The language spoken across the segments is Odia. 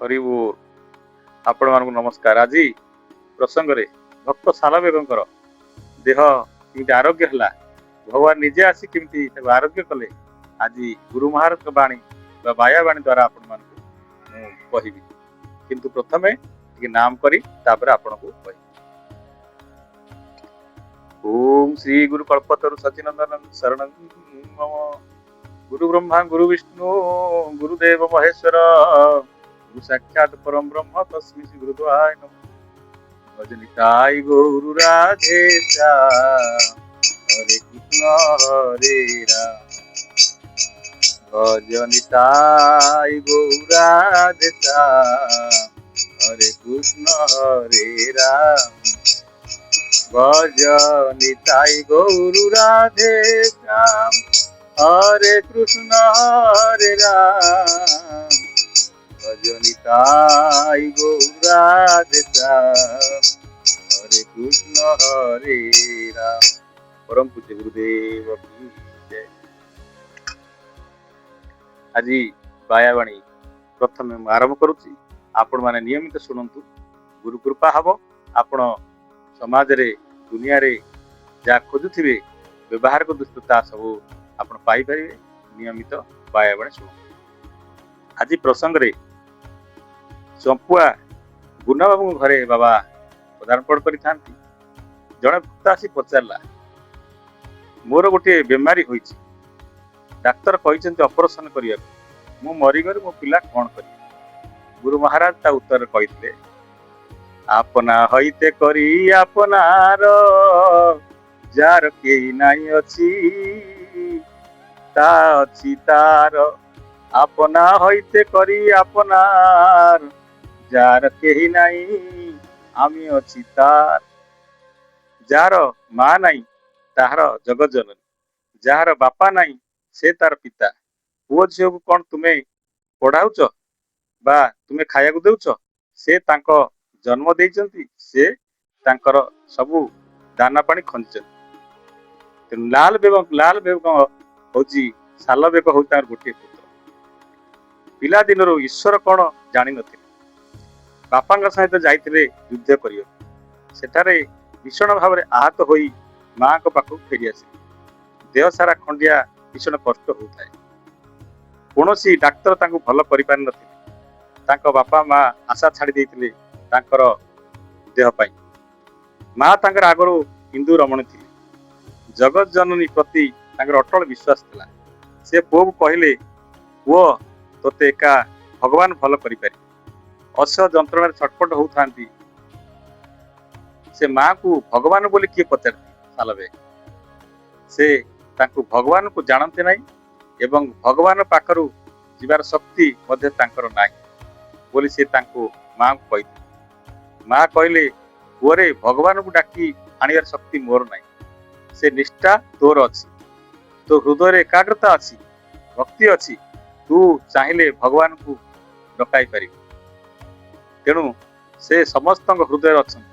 ହରିବୋଲ। ଆପଣମାନଙ୍କୁ ନମସ୍କାର। ଆଜି ପ୍ରସଙ୍ଗରେ ଭକ୍ତ ସାଲବେଗଙ୍କର ଦେହ କେମିତି ଆରୋଗ୍ୟ ହେଲା, ଭଗବାନ ନିଜେ ଆସି କେମିତି ତାକୁ ଆରୋଗ୍ୟ କଲେ, ଆଜି ଗୁରୁ ମହାରାଜଙ୍କ ବାଣୀ ବା ବାୟା ବାଣୀ ଦ୍ୱାରା ଆପଣମାନଙ୍କୁ ମୁଁ କହିବି। କିନ୍ତୁ ପ୍ରଥମେ ଟିକେ ନାମ କରି ତାପରେ ଆପଣଙ୍କୁ କହିବି। ଓମ୍ ଶ୍ରୀ ଗୁରୁ କଳ୍ପତରୁ ସଚିନନ୍ଦନ ଶରଣ ମମ। ଗୁରୁ ବ୍ରହ୍ମା ଗୁରୁ ବିଷ୍ଣୁ ଗୁରୁଦେବ ମହେଶ୍ୱର, ଗୁରୁ ସାକ୍ଷାତ ପରମ ବ୍ରହ୍ମ ତସ୍ମି ଶ୍ରୀ ଗୁରୁଦ୍ୱାୟ ନମଃ। ଭଜ ନିତାଇ ଗୌର ରାଧେ ଶ୍ୟାମ, ହରେ କୃଷ୍ଣ ହରେ ରାମ। ଭଜ ନିତାଇ ଗୌର ରାଧେ ଶ୍ୟାମ, ହରେ କୃଷ୍ଣ ହରେ ରାମ। ଭଜ ନିତାଇ ଗୌର ରାଧେ ଶ୍ୟାମ, ହରେ କୃଷ୍ଣ ହରେ ରାମ। ଭଜ ନିତାଇ ଗୌର ରାଧେ ଶ୍ୟାମ, ହରେ କୃଷ୍ଣ ହରେ ରାମ। ପରମ ପୂଜ୍ୟ ଗୁରୁଦେବ କି ଜୟ। ଆଜି ବାୟାବାଣୀ ପ୍ରଥମେ ମୁଁ ଆରମ୍ଭ କରୁଛି। ଆପଣମାନେ ନିୟମିତ ଶୁଣନ୍ତୁ, ଗୁରୁ କୃପା ହବ। ଆପଣ ସମାଜରେ ଦୁନିଆରେ ଯାହା ଖୋଜୁଥିବେ ବ୍ୟବହାରକ ଦୃଷ୍ଟିରୁ ତାହା ସବୁ ଆପଣ ପାଇପାରିବେ। ନିୟମିତ ବାୟାବାଣୀ ଶୁଣନ୍ତୁ। ଆଜି ପ୍ରସଙ୍ଗରେ ଚମ୍ପୁଆ ଗୁନାବାବୁଙ୍କ ଘରେ ବାବା ପଦାର୍ପଣ କରିଥାନ୍ତି। ଜଣେ ଭକ୍ତ ଆସି ପଚାରିଲା, ମୋର ଗୋଟିଏ ବେମାରୀ ହୋଇଛି, ଡାକ୍ତର କହିଛନ୍ତି ଅପରେସନ କରିବାକୁ, ମୁଁ ମରିଗଲେ ମୋ ପିଲା କଣ କରିବେ? ଗୁରୁ ମହାରାଜ ତା ଉତ୍ତରରେ କହିଥିଲେ, ଆପନା ହଇତେ କରି ଆପନାର, ଯାର କେହି ନାହିଁ ଅଛି ତା ଅଛି ତାର। ଆପନା ହଇତେ କରି ଆପନାର, ଯାର କେହି ନାହିଁ ଆମେ ଅଛି ତାର। ଯାହାର ମା ନାହିଁ ତାହାର ଜଗତ ଜନନୀ, ଯାହାର ବାପା ନାହିଁ ସେ ତାର ପିତା। ପୁଅ ଝିଅକୁ କଣ ତୁମେ ପଢାଉଛ ବା ତୁମେ ଖାଇବାକୁ ଦେଉଛ? ସେ ତାଙ୍କ ଜନ୍ମ ଦେଇଛନ୍ତି, ସେ ତାଙ୍କର ସବୁ ଦାନା ପାଣି ଖଞ୍ଜିଛନ୍ତି। ତେଣୁ ଲାଲ ବେଗ ହଉଛି ସାଲ ବେଗ ହଉଛି ତାଙ୍କର ଗୋଟିଏ ପୁତ୍ର। ପିଲାଦିନରୁ ଈଶ୍ୱର କଣ ଜାଣିନଥିଲେ। ବାପାଙ୍କ ସହିତ ଯାଇଥିଲେ ଯୁଦ୍ଧ କରିବାକୁ। ସେଠାରେ ଭୀଷଣ ଭାବରେ ଆହତ ହୋଇ ମାଙ୍କ ପାଖକୁ ଫେରି ଆସିଲେ। ଦେହ ସାରା ଖଣ୍ଡିଆ, ଭୀଷଣ କଷ୍ଟ ହେଉଥାଏ। କୌଣସି ଡାକ୍ତର ତାଙ୍କୁ ଭଲ କରିପାରିନଥିଲେ। ତାଙ୍କ ବାପା ମା ଆଶା ଛାଡ଼ି ଦେଇଥିଲେ ତାଙ୍କର ଦେହ ପାଇଁ। ମା ତାଙ୍କର ଆଗରୁ ହିନ୍ଦୁ ରମଣୀ ଥିଲେ। ଜଗତ ଜନନୀ ପ୍ରତି ତାଙ୍କର ଅଟଳ ବିଶ୍ୱାସ ଥିଲା। ସେ ପୁଅକୁ କହିଲେ, ପୁଅ, ତୋତେ ଏକା ଭଗବାନ ଭଲ କରିପାରିବେ। ଅସହ୍ୟ ଯନ୍ତ୍ରଣାରେ ଛଟପଟ ହଉଥାନ୍ତି। ସେ ମାଙ୍କୁ ଭଗବାନ ବୋଲି କିଏ ପଚାରିଥିଲେ? ସାଲବେଗ ସେ ତାଙ୍କୁ ଭଗବାନଙ୍କୁ ଜାଣନ୍ତି ନାହିଁ ଏବଂ ଭଗବାନ ପାଖରୁ ଯିବାର ଶକ୍ତି ମଧ୍ୟ ତାଙ୍କର ନାହିଁ ବୋଲି ସେ ତାଙ୍କୁ ମାଙ୍କୁ କହିଥିଲେ। ମା କହିଲେ, ପୁଅରେ, ଭଗବାନଙ୍କୁ ଡାକି ଆଣିବାର ଶକ୍ତି ମୋର ନାହିଁ। ସେ ନିଷ୍ଠା ତୋର ଅଛି, ତୋ ହୃଦୟରେ ଏକାଗ୍ରତା ଅଛି, ଭକ୍ତି ଅଛି, ତୁ ଚାହିଁଲେ ଭଗବାନଙ୍କୁ ଡକାଇ ପାରିବୁ। ତେଣୁ ସେ ସମସ୍ତଙ୍କ ହୃଦୟରେ ଅଛନ୍ତି।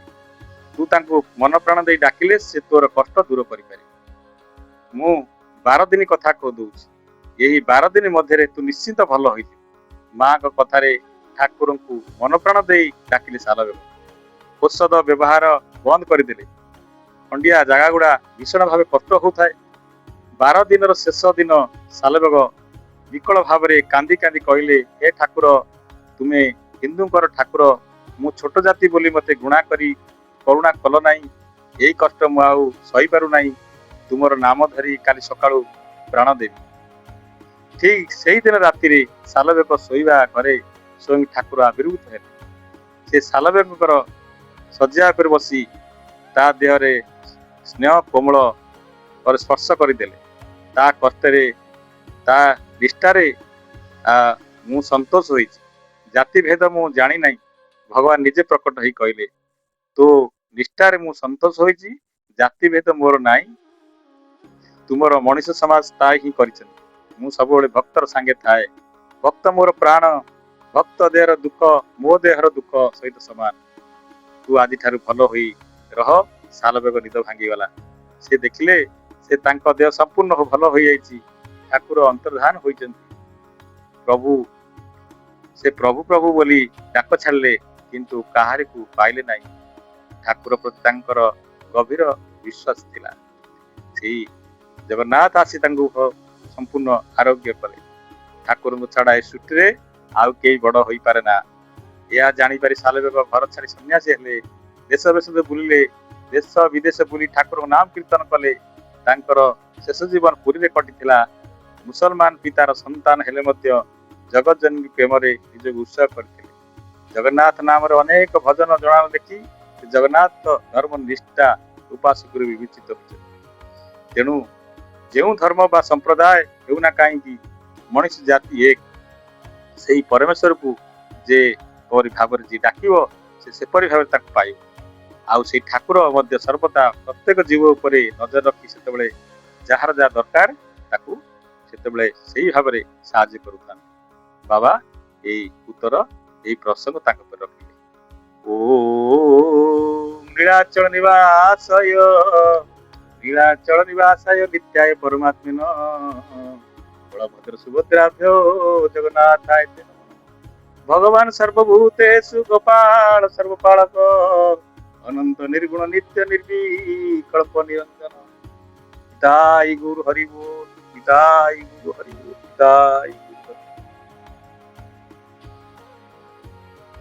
ତୁ ତାଙ୍କୁ ମନ ପ୍ରାଣ ଦେଇ ଡାକିଲେ ସେ ତୋର କଷ୍ଟ ଦୂର କରିପାରିବେ। ମୁଁ 12 ଦିନ କଥା କହିଦଉଛି, ଏହି 12 ଦିନ ମଧ୍ୟରେ ତୁ ନିଶ୍ଚିନ୍ତ ଭଲ ହୋଇଯିବୁ। ମାଙ୍କ କଥାରେ ଠାକୁରଙ୍କୁ ମନ ପ୍ରାଣ ଦେଇ ଡାକିଲେ ସାଲବେଗ। ଔଷଧ ବ୍ୟବହାର ବନ୍ଦ କରିଦେଲେ। ଖଣ୍ଡିଆ ଜାଗା ଗୁଡା ଭୀଷଣ ଭାବେ କଷ୍ଟ ହଉଥାଏ। 12 ଦିନର ଶେଷ ଦିନ ସାଲବେଗ ବିକଳ ଭାବରେ କାନ୍ଦି କାନ୍ଦି କହିଲେ, ହେ ଠାକୁର, ତୁମେ ହିନ୍ଦୁଙ୍କର ଠାକୁର, ମୁଁ ଛୋଟ ଜାତି ବୋଲି ମତେ ଘୃଣା କରି କରୁଣା କଲ ନାହିଁ। ଏଇ କଷ୍ଟ ମୁଁ ଆଉ ସହିପାରୁ ନାହିଁ। ତୁମର ନାମ ଧରି କାଲି ସକାଳୁ ପ୍ରାଣ ଦେବି। ଠିକ ସେଇଦିନ ରାତିରେ ସାଲବେଗ ଶୋଇବା ଘରେ ସ୍ୱୟଂ ଠାକୁର ଆବିର୍ଭୂତ ହେଲେ। ସେ ସାଲବେଗଙ୍କର ଶଯ୍ୟା ଉପରେ ବସି ତା ଦେହରେ ସ୍ନେହ କୋମଳ କରି ସ୍ପର୍ଶ କରିଦେଲେ। ତା କଷ୍ଟରେ ତା ନିଷ୍ଠାରେ ମୁଁ ସନ୍ତୋଷ ହୋଇଛି। ଜାତି ଭେଦ ମୁଁ ଜାଣି ନାହିଁ। ଭଗବାନ ନିଜେ ପ୍ରକଟ ହେଇ କହିଲେ, ତୋ ନିଷ୍ଠାରେ ମୁଁ ସନ୍ତୋଷ ହୋଇଛି, ଜାତି ଭେଦ ମୋର ନାହିଁ। ତୁମର ମଣିଷ ସମାଜ ତା ହିଁ କରିଛନ୍ତି। ମୁଁ ସବୁବେଳେ ଭକ୍ତର ସାଙ୍ଗେ ଥାଏ। ଭକ୍ତ ମୋର ପ୍ରାଣ। ଭକ୍ତ ଦେହର ଦୁଃଖ ମୋ ଦେହର ଦୁଃଖ ସହିତ ସମାନ। ତୁ ଆଜିଠାରୁ ଭଲ ହୋଇ ରହ। ସାଲବେଗ ନିଦ ଭାଙ୍ଗିଗଲା। ସେ ଦେଖିଲେ ସେ ତାଙ୍କ ଦେହ ସମ୍ପୂର୍ଣ୍ଣ ଭଲ ହୋଇଯାଇଛି। ଠାକୁର ଅନ୍ତର୍ଧାନ ହୋଇଛନ୍ତି। ପ୍ରଭୁ ସେ ପ୍ରଭୁ ପ୍ରଭୁ ବୋଲି ଡାକ ଛାଡ଼ିଲେ, କିନ୍ତୁ କାହାରିକୁ ପାଇଲେ ନାହିଁ। ଠାକୁର ପ୍ରତି ତାଙ୍କର ଗଭୀର ବିଶ୍ୱାସ ଥିଲା। ସେଇ ଜଗନ୍ନାଥ ଆସି ତାଙ୍କୁ ସମ୍ପୂର୍ଣ୍ଣ ଆରୋଗ୍ୟ କଲେ। ଠାକୁରଙ୍କୁ ଛଡ଼ା ଏ ସୃଷ୍ଟିରେ ଆଉ କେହି ବଡ଼ ହୋଇପାରେ ନା, ଏହା ଜାଣିପାରି ସାଲବେଗ ଘର ଛାଡ଼ି ସନ୍ନ୍ୟାସୀ ହେଲେ। ଦେଶ ବେଶ ବୁଲିଲେ, ଦେଶ ବିଦେଶ ବୁଲି ଠାକୁରଙ୍କ ନାମ କୀର୍ତ୍ତନ କଲେ। ତାଙ୍କର ଶେଷ ଜୀବନ ପୁରୀରେ କଟିଥିଲା। ମୁସଲମାନ ପିତାର ସନ୍ତାନ ହେଲେ ମଧ୍ୟ ଜଗତଜନନୀ ପ୍ରେମରେ ନିଜକୁ ଉତ୍ସର୍ଗ କରିଥିଲେ। ଜଗନ୍ନାଥ ନାମରେ ଅନେକ ଭଜନ ଜଣାଣ ଲେଖି ଜଗନ୍ନାଥ ଧର୍ମ ନିଷ୍ଠା ଉପାସକ ରୂପେ ବିବେଚିତ ହୋଇଛନ୍ତି। ତେଣୁ ଯେଉଁ ଧର୍ମ ବା ସମ୍ପ୍ରଦାୟ ହେଉନା କାହିଁକି, ମଣିଷ ଜାତି ଏକ। ସେଇ ପରମେଶ୍ୱରକୁ ଯେ ପରି ଭାବରେ ଯିଏ ଡାକିବ, ସେ ସେପରି ଭାବରେ ତାକୁ ପାଇବ। ଆଉ ସେଇ ଠାକୁର ମଧ୍ୟ ସର୍ବଦା ପ୍ରତ୍ୟେକ ଜୀବ ଉପରେ ନଜର ରଖି ସେତେବେଳେ ଯାହାର ଯାହା ଦରକାର, ତାକୁ ସେତେବେଳେ ସେଇ ଭାବରେ ସାହାଯ୍ୟ କରୁଥାନ୍ତି। ବାବା ଏଇ ଉତ୍ତର, ଏଇ ପ୍ରସଙ୍ଗ ତାଙ୍କ ଉପରେ ରଖିଲେ। ଓ ନୀଳାଚଳ ନିବାସୟ, ନୀଳାଚଳ ନିବାସାୟ ନିତ୍ୟାୟ ପରମାତ୍ମିନ ବଳଭଦ୍ର ସୁଭଦ୍ରାଭ୍ୟୋ ଜଗନ୍ନାଥାୟ ତେ ନମଃ। ଭଗବାନ ସର୍ବଭୂତେଷୁ ଗୋପାଳ ସର୍ବପାଳକ, ଅନନ୍ତ ନିର୍ଗୁଣ ନିତ୍ୟ ନିର୍ବିକଳ୍ପ ନିରଞ୍ଜନ। ନିତାଇ ଗୌର ହରି ବୋଲ, ନିତାଇ ଗୌର ହରି ବୋଲ, ନିତାଇ।